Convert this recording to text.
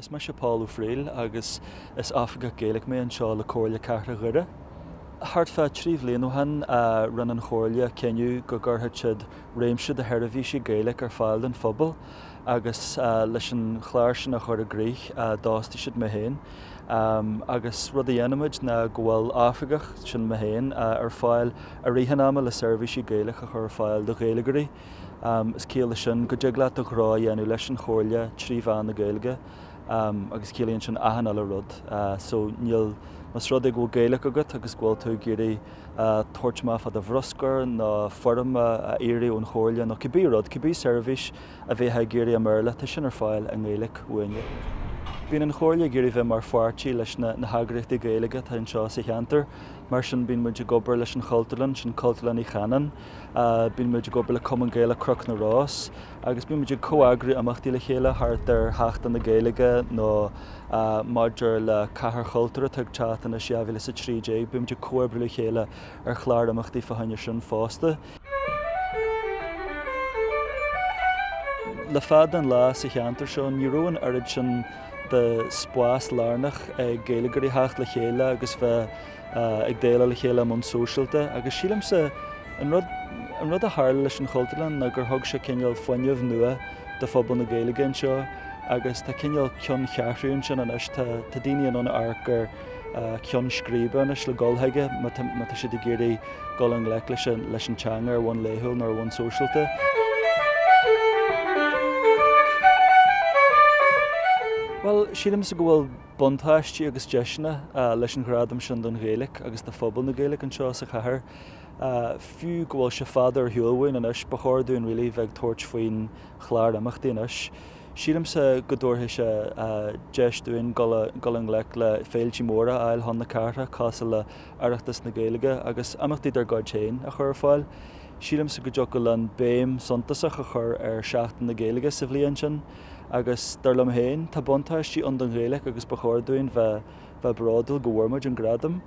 Is mise Pól Ó Frighil agus is Oifigeach Gaeilge mé anseo le Comhairle Cathrach Dhoire. Thart fá 3 bhliain ó shin rinne an Chomhairle cinneadh go gcuirfeadh siad réimse de sheirbhísí Gaeilge ar fáil don phobal agus leis an chlár sin a chur i gcrích d'fhostaigh siad mé féin. Agus rud a dhéanaimid ná go bhfuil oifigeach, sin mé féin, ar fáil i rith an ama le seirbhísí Gaeilge a chur ar fáil do Ghaeilgeoirí. Is ciall leis sin go dtig leat do ghnó a dhéanamh leis an Chomhairle trí mheán na Gaeilge agus ciallaíonn sin achan uile rud. So níl, más rud é go bhfuil Gaeilge agat agus go bhfuil tú ag iarraidh tabhairt amach fá do bhruscar nó foirm a iarraidh ón Chomhairle nó cibé rud, cibé seirbhís a bheifeá ag iarraidh i mBéarla, tá sin ar fáil i nGaeilge uainne. Bíonn an Chomhairle ag iarraidh bheith mar pháirtí leis na heagraíochtaí Gaeilge atá anseo sa cheantar. Mar sin bíonn muid ag obair leis an Chultúrlann, sin Cultúrlann Uí Chanáin, bíonn muid ag obair le Cumann Gaelach Chnoc na Rós agus bíonn muid ag comheagrú imeachtaí le chéile thart ar Sheachtain na Gaeilge nó maidir le Cathair Chultúir atá ag teacht anois 2013, bíonn muid ag comhoibriú le chéile ar chlár imeachtaí fá choinne sin fosta. Le fada an lá sa cheantar seo ní raibh an oiread sin de spás lárnach ag Gaeilgeoirí theacht le chéile agus bheith ag déileáil le chéile i mbonn sóisialta agus sílimse an rud an rud a tharla leis an Chultúrlann ná gur thug sé cineál fuinneamh nua do phobal na Gaeilge anseo agus tá cineál ceanncheathrú ansin anois, tá tá daoine in ann amharc ar cheann scríbe anois le dul chuige má tá má tá siad ag iarraidh dul i ngleic leis an leis an teanga ar bhonn laethúil nó ar bhonn sóisialta. Bhuel, sílimse go bhfuil buntáistí agus deiseanna leis an ghradam sin don Ghaeilge agus do phobal na Gaeilge anseo sa chathair. Fiú go bhfuil sé fada ar shiúl uainn anois, ba chóir dúinn really bheith ag tabhairt faoin chlár imeachtaí anois. Sílimse go dtabharfaidh sé deis dúinn dul i ngleic le féiltí móra a fháil chun na cathrach, cosúil le Oireachtas na Gaeilge, agus imeachtaí dár gcuid féin a chur ar fáil. Sílimse go dtiocfadh linn béim suntasach a chur ar Sheachtain na Gaeilge sa bhliain sin agus, dar liom féin, tá buntáistí ann don Ghaeilge agus ba chóir dúinn bheith bródúil go bhfuair muid an gradam.